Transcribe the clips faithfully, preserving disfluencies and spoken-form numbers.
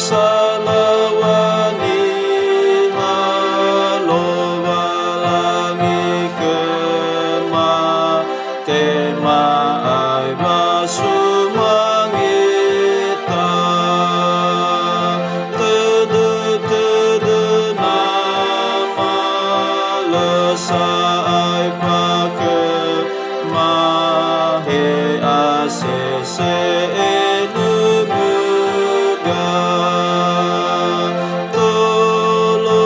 Salaw̃a niha Lowalangi khöma, tema'ai wa sumangeta. Tödö-tödö nama, lö sa'ae fakhöma, he asese elöngöga. Tolona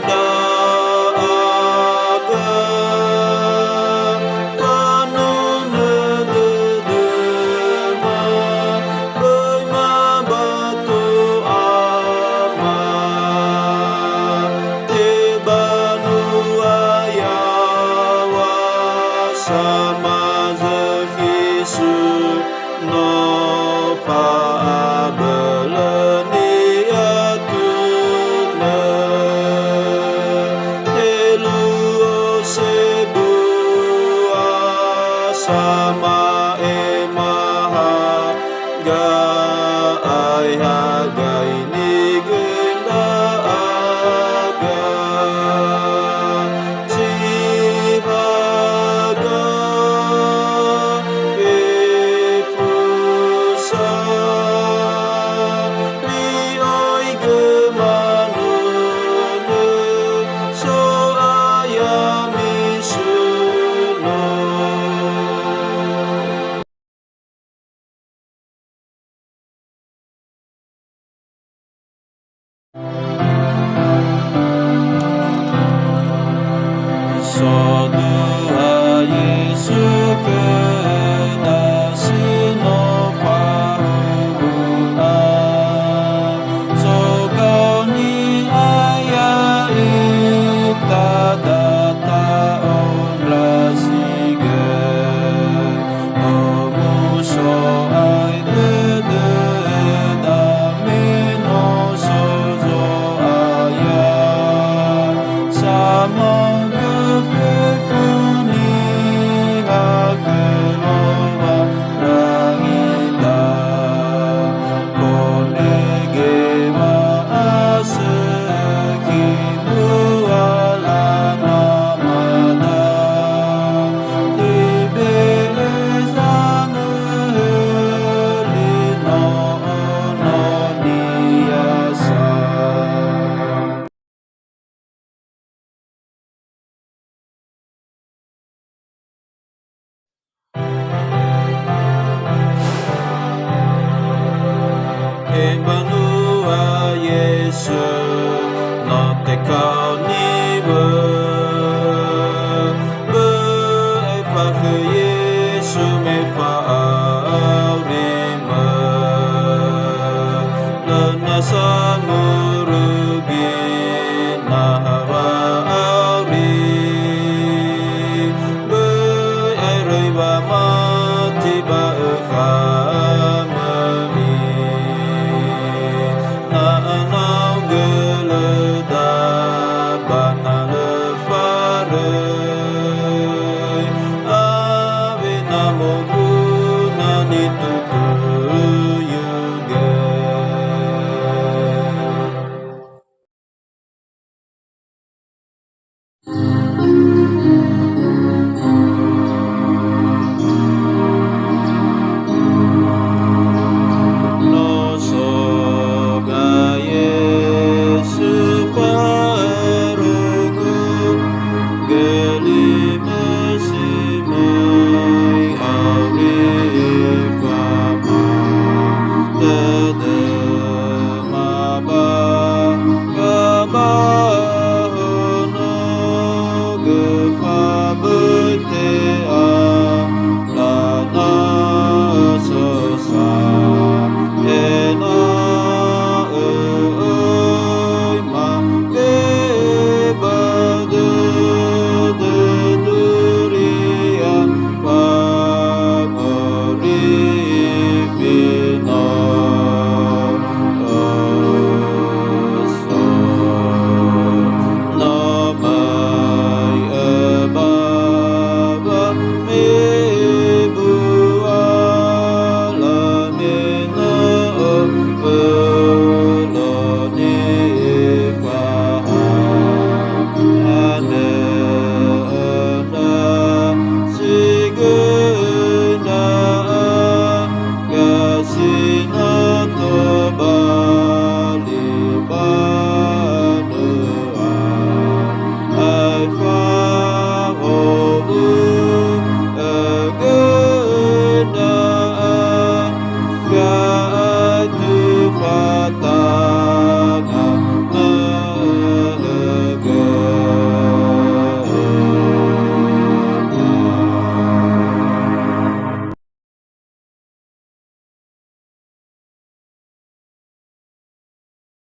ndra'aga, fanunö dödöma, böi mabato Ama. Tebanua yaŵa samazökhi sui, no fa'abölö ni'atunö. Eluo sebua sama'ema haga, aehaga inigö ndra'aga. Si haga fefusa, mi'oigö manunö, So'aya misuno. Sodua Yesu khöda si no fahuhu'a, so gaoni aya ita da ta'ondrasigö. Omuso ai dödöda me no so Zo'aya, samagö fefu niha khö Lowalangida. Fondrege wa'asökhi mbuala namada, ibe'e zangöhöli no'ononia sa. Ebanua Yesu, no teka